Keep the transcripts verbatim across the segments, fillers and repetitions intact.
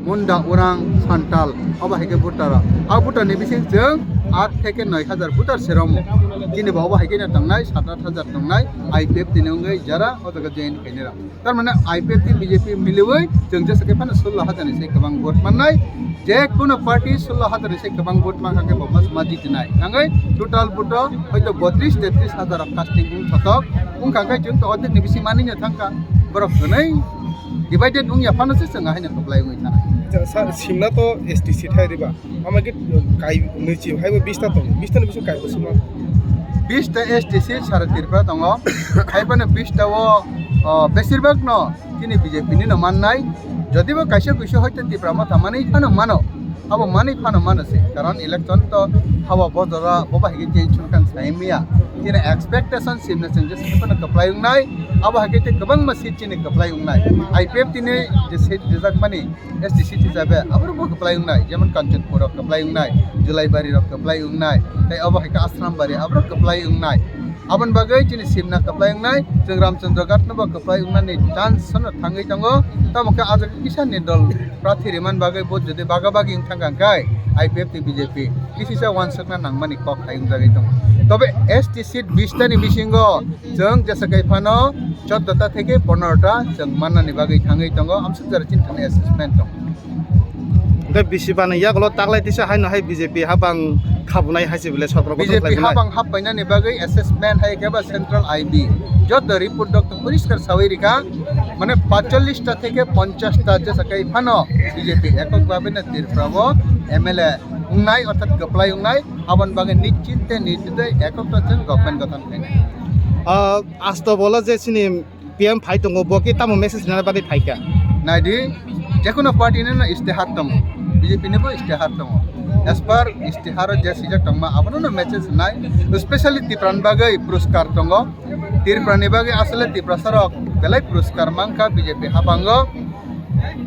Munda, Orang, Santal, obo hai khe voter rok. A voter ni bising chwng aat theke noi hajar voter se romo. Chini bo obo hai khe no tongnai, sat aat hajar tongnai, I P F T ni wngwi jara o jaga join khainai rok. Tar mane I P F T B J P miliwi chwng jesa khe phano sullo hajar ni sai kwbang vote mannai. Je kuno party sullo hajar ni sai kwbang vote mankha khe bo mas ma jitinai. Nangwi total vote o hoito botris tetris hajar rok casting wng thotok. Wngkha khe chwng to odek ni bisi manwi no thangkha. Borok hwnwi divided wngya phano se chwng haino kwplai wngwi thana. Acha, sa-, simna to S T seat hai riba. Ama ke kai nui chi hai bo bista tong. Bista ni bisu kai bo sima. Bista S T seat sara Tripura tongo. Hai phano bista o, o, besir bak no chini B J P ni no mannai. Jodi bo kaisa kuisa hoito Tripura motha manwi phano mano. Abo manwi phano mano se. Karon election to habo bo jora bo bahai khe change wngkha sai miya. Chini expectation simna chwng jesa khe phano kwplai wngnai. Abo hai khe kwbangma seat chini kwplai wngnai. I P F T ni je seat rijak mani, S T seat hisabe aborok bo kwplai wngnai, jemon Kanchanpur rok kwplai wngnai, Julaibari rok kwplai wngnai, tei obo hai khe Asrambari aborok kwplai wngnai. Aboni bagwi chini simna kwplai wngnai, chwng Ramchandra Ghat no bo kwplai wngnani chance no thangwi tongo. Tamo khe ah jaga kisa ni dol prathi rimani bagwi bo jodi baga bagi wng thang kha khe I P F T B J P kisisa uansukna nangmani kok hai wngjagwi tongo. Tobe S T seat bista ni bisingo chwng jesa kai phano choddo ta theke pondro ta chwng mannani bagwi thangwi tongo, amsuk jora chini thani assessment tongo. Hwnkhe bisi bani yagulo taklai tisa haino hai B J P habang khabunai hai se bile sotro B J P khlaimani. Habang hap painani bagwi assessment hai khe ba central I B joto report dokto poriskar sawi rikha, mane paitsollis ta theke ponchash ta jesa kai phano B J P ekok bhabe na Tripura o M L A wngnai orthat kwplai wngnai, aboni bagwi nischinte nirjite ekok ta chwng government gothon khainai. Ah, asto bolo je chini P M phai tongo, bo khe tamo message rina bagwi phaikha? Naidi, jekhuno party ni no istihar tongo, B J P ni bo istihar tongo. As per istihar o je sijak tongma, abono no message nai, specially Tipra ni bagwi puruskar tongo. Tipra ni bagwi asole Tiprasa rok belai puruskar mankha B J P habango.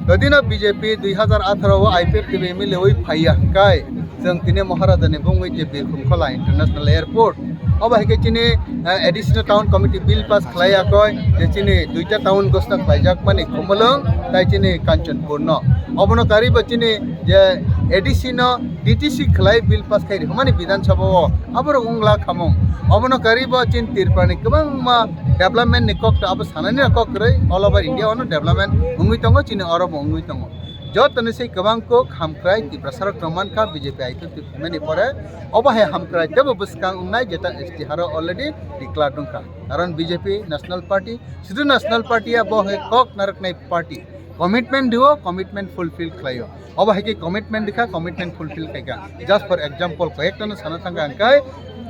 Jodi no B J P dui hazar atharo o I P F T B miliwi phaiya hwnkhe, chwng tini Maharaja ni bungwi je Birkhum Khola International Airport, obo hai khe chini, eh, additional town committee bill pass khlai yakoi, je chini duita town ghosna khlaijak mani Khumulwng tai chini Kanchanpur no. Obono karwi bo chini je A D C no D T C khlai bill pass khai rikmani Bidhan Sabha o, aborok wngla khamung. Obono karwi bo chini Tripura ni kwbangma development ni kok ta abo sanani kok kwrwi, all over India o no development wngwi tongo, chini oro bo wngwi tongo. Joto ni se kwbang kok hamkrai Tiprasa rok tong mankha B J P I P F T phaimani pore, obo hai hamkrai tebo bwskang wngnai jeta S T haro already declare wngkha. Karon B J P National Party, sudu National Party ya bo hai kok narwknai party, commitment dio, commitment fulfill khlaio. Obo hai khe commitment rikha, commitment fulfill khaikha. Just for example, koyekta no sana thangkha hwnkhe,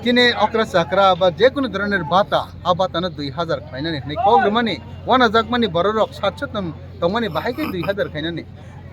chini okra chakra ba jekunu dhoronor bata, a bata no dui hazar khlainani hwnwi kok rwmani, uanajakmani bororok satso tong tongmani bahai khe dui hazar khainani.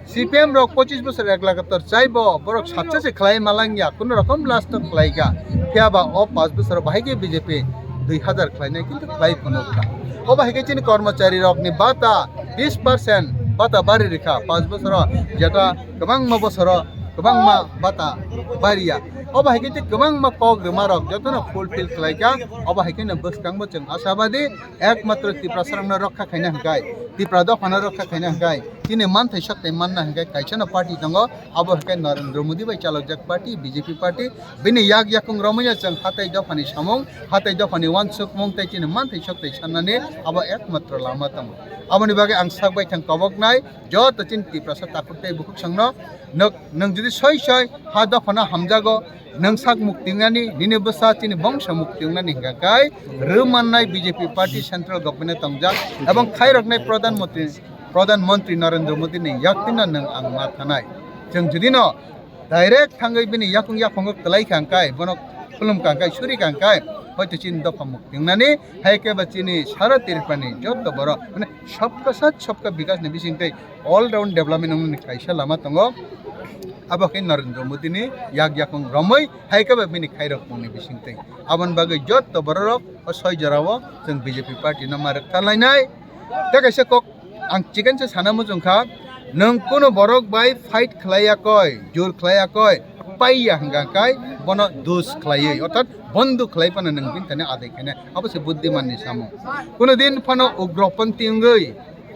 C P M rok pochis bosor ek lagatar chaibo, borok satsa se khlai malangya, kuno rokom last o khlaikha. Phiya ba o panch bosor bahai khe B J P dui hazar khlainai, kintu khlai phunukha. O bahai khe chini kormochari rokni bata bis percent bata bari rikha, panch bosor o jeta kwbangma bosor o kwbangma bata bariya. O bahai khe kwbangma kok rwma rok jotono fulfill khlaikha. O bahai khe no bwskangbo chwng ashabadi, ekmatro Tiprasa rokno rokha khaina hwnkhe, Tipra dophano rokha khaina hwnkhe, chini manthai sak tei manna hwnkhe kaisa no party tongo, abo hwnkhe Narendra Modi bai chalokjak party, B J P party. Bini yak yakung romwi no chwng hatai dophani samung, hatai dophani uansukmung tei chini manthai sak tei sannani abo ekmatro lama tongo. Aboni bagwi ang sak bai thang koboknai joto chini Tiprasa takhuk tei bukhuk songno nwk, nwng jodi soi soi ha dophano hamjago, nwng sak mukti wngnani, nini bwsa chini bongso mukti wngnani hwnkha khe rw mannai B J P party central government o tongjak, ebong khairoknai Pradhan Mantri, Pradhan Mantri Narendra Modi ni yaktwino nwng ang ma thanai. Chwng jodi no direct thangwi bini yakung yaphango kwlai kha hwnkhe, bono khulum kha hwnkhe, suri kha hwnkhe, hoito chini dopha mukti wngnani, hai khe ba chini sara Tripura ni joto borok, mane, sabka sath sabka bikas ni bising tei all round development wngnani kaisa lama tongo. Abo khe Narendra Modi ni yak yakung romwi hai khe ba bini khairok mungni bising tei. Aboni bagwi joto bororok o soi jorao chwng B J P party no ma rwkha lainai. Tei kaisa kok ang chikon se sana muchung kha, nwng kuno borok bai fight khlai yakoi, jur khlai yakoi, pai ya hwnkha khe bono dus khlaiwi, orthat bondhu khlai phano nwng bini thani adai khainai. Abo se buddhiman ni samung. Kuno din phano ugroponthi wngwi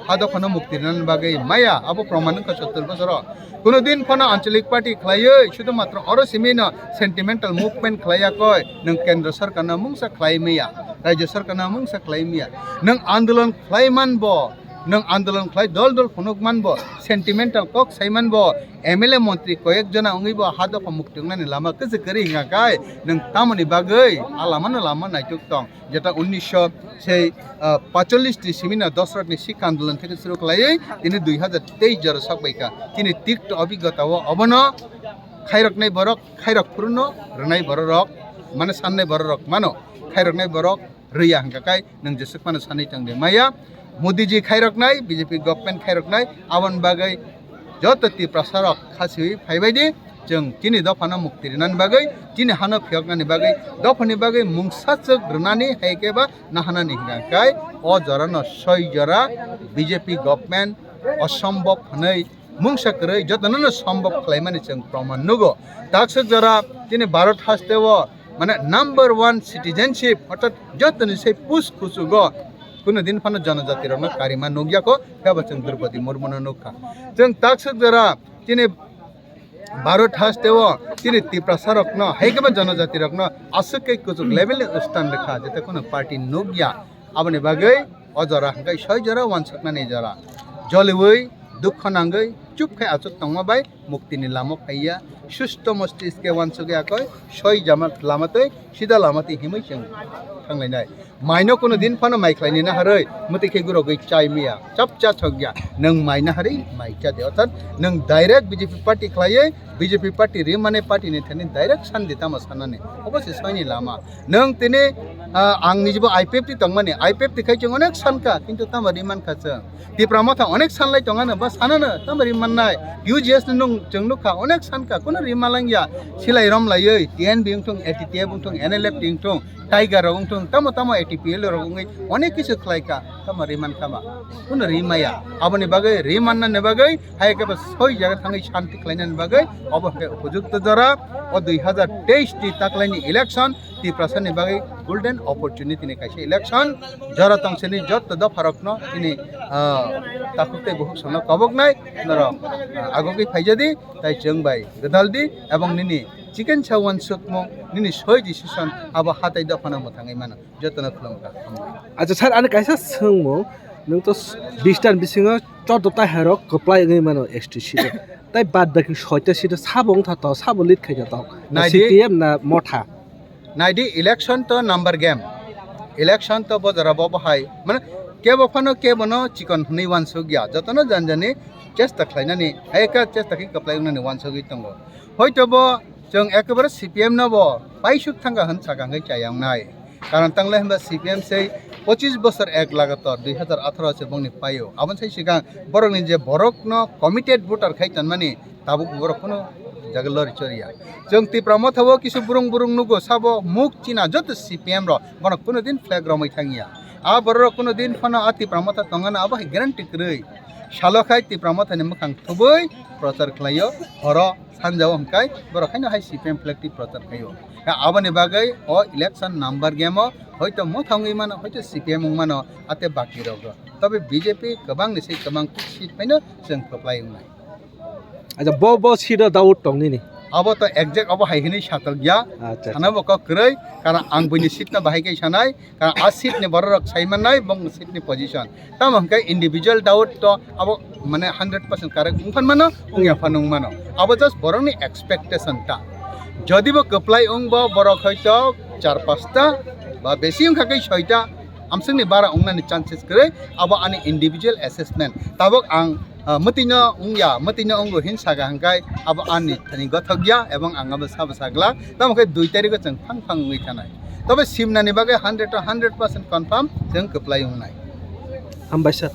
ha dophano mukti rinani bagwi maya, abo proman wngkha sottor bosoro. Kuno din phano anchalik party khlaiwi, sudhu matro oro simi no sentimental movement khlaiya koi, nwng kendra sarkar no mungsa khlai maya, rajya sarkar no mungsa khlai maya. Nwng andolon khlai man bo, nwng andolon khlai dol dol phunuk man bo, sentimental kok sai man bo, M L A montri koyek jona wngwi bo ha dopha mukti wngnani lama kwchwk kwrwi hwnka khe, nwng tamoni bagwi a lama no lama naituk tong? Jeta unnisho sei, ah, pacholish ni simi no Dosrot ni sikha andolon theke suru khlaiwi tini dui hazar teis jora sok bai kha. Tini tikto obigota o obono khairoknai borok khairok phuru no rwnai borok rok, mane sannai borok rok mano khairoknai borok rwya hwnka khe nwng jeswk phano sanwi tong de maya. Modi ji khairoknai, B J P government khairoknai, aboni bagwi joto Tiprasa rok khasiwi phaibai di, chwng chini dophano mukti rinani bagwi, chini hano phiyoknani bagwi, dophani bagwi mungsa chwk rwnani hai khe ba nahanani hwnka khe o jorano soi jora B J P government osombob hwnwi mungsa kwrwi jotono no sombob khlaimani chwng proman nugo. Takswk jora chini Bharat haste o mane number one citizenship, orthat jotoni se pus kuchugo kuno din phano jonojati rokno karima nukya kho, phiya ba chwng Droupadi Murmu no nukha. Chwng takswk jora chini Bharat haste o chini Tiprasa rokno hai khe ba jonojati rokno aswk khe kuchuk level ni stand rwkha, jete kuno party nukya. Aboni bagwi o jora hwnkhe soi jora wansuknani jora. Joliwi, dukho nangwi, chup khai achuk tongma bai muktini lama phaiya. Susto mostiske wansukya koi, soi jama lama twi, sida lama twi himwi chwng thanglainai. Maino kuno din phano mai khlaini naharwi, mwtwi khe gurogwi chai maya, chap cha thokya. Nwng mai naharwi mai cha de. Orthat nwng direct B J P party khlaiwi, B J P party rimani party ni thani direct sandi tamo sanani. Obo se soini lama. Nwng tini, ah, ang nijibo I P F T tongmani, I P F T khai chwng onek sankha, kintu tamo ri mankha chwng. Tipra Motha onek sanlai tongano, ba sanano, tamo ri mannai. U G S ni nwng chwng nukha, onek sankha, kuno ri malangya. Silai rom laiwi, T N B wngthung, A T T F wngthung, N L F T wngthung, Tiger rok wngthung, tamo tamo A T P L rok wngwi onek kisu khlaikha, tamo ri mankha ba. Kuno ri maya. Aboni bagwi, ri mannani bagwi, hai khe ba soi jaga thangwi shanti khlainani bagwi, obo hwnkhe upojukto jora, o dui hazar teis ni taklaini election, Tiprasani bagwi golden opportunity ni kaisa election. Jora tongsini jotto dopharokno chini, ah, takhuk tei bukhuk songno koboknai norok, ah, agogwi phaijadi, tai chwng bai gwdaldi, ebong nini chikon sa wansukmung, nini soi decision abo hatai dophano mwthangwi mano. Jotono khulumkha. Acha sir, ani kaisa swngmung, nwng to bis ta ni bisingo chordo ta herok kwplai wngwi mano S T seat o. Tai bad baki soita seat o sabo wngtha to, sabo lead khaikha to. Na Naidi. C P M na Motha. Naidi, election to number game. Election to bojora bo bahai. Mane kebo phano kebo no chikon hwnwi wansukya. Jotono janjani chesta khlainani, hai khe chesta khe kwplai wngnani wansugwi tongo. Hoito bo chwng ekebare C P M no bo paisuk thangkha hwn sakha hwnkhe chaya wngnai. Karon tanglai hwnba C P M sei pochis bosor ek lagator dui hazar atharo se bongni paio. Aboni sai sikang borokni je borokno committed voter khai tonmani, tabuk borok kuno jaga lori choriya. Chwng Tipra Motha o kisu burung burung nugo, sabo muk china joto C P M rok, borok kuno din flag romwi thangya. A borok rok kuno din phano a Tipra Motha tongana abo hai guarantee kwrwi. Salo khai Tipra Motha ni mwkhang thubui prochar khlaio, horo sanja o hwnkhe borok haino hai C P M flag twi prochar khaio. Khe aboni bagwi o election number game o hoito Motha wngwi mano, hoito C P M wng mano, ate baki rok. Tobe B J P kwbang ni se kwbang seat phaino chwng kwplai wngnai. Acha, bo, bo seat o doubt tong nini? Abo to exact abo hai hinwi satok ya. Acha, acha. Sana bo kok kwrwi, karon ang buini seat no bahai khe sanai, karon a seat ni borok rok sai mannai, bong seat ni position. Tamo hwnkhe individual doubt to abo mane hundred percent correct wng phan mano, wng ya phan wng mano. Abo just borok ni expectation ta. Jodi bo kwplai wng bo borok hoito char pasta ba besi wngkha khe soita, amswkni bara wngnani chances kwrwi, abo ani individual assessment. Tabuk ang, ah, mwtwino wngya, mwtwino wngo hin saka hwnkhe abo ani thani gothok ya, ebong ang abo sabo sagla, tamo khe dui tarikho chwng phang phang wngwi thanai. Tobe simnani bagwi hundred to hundred percent confirm chwng kwplai wngnai. Hambai sir.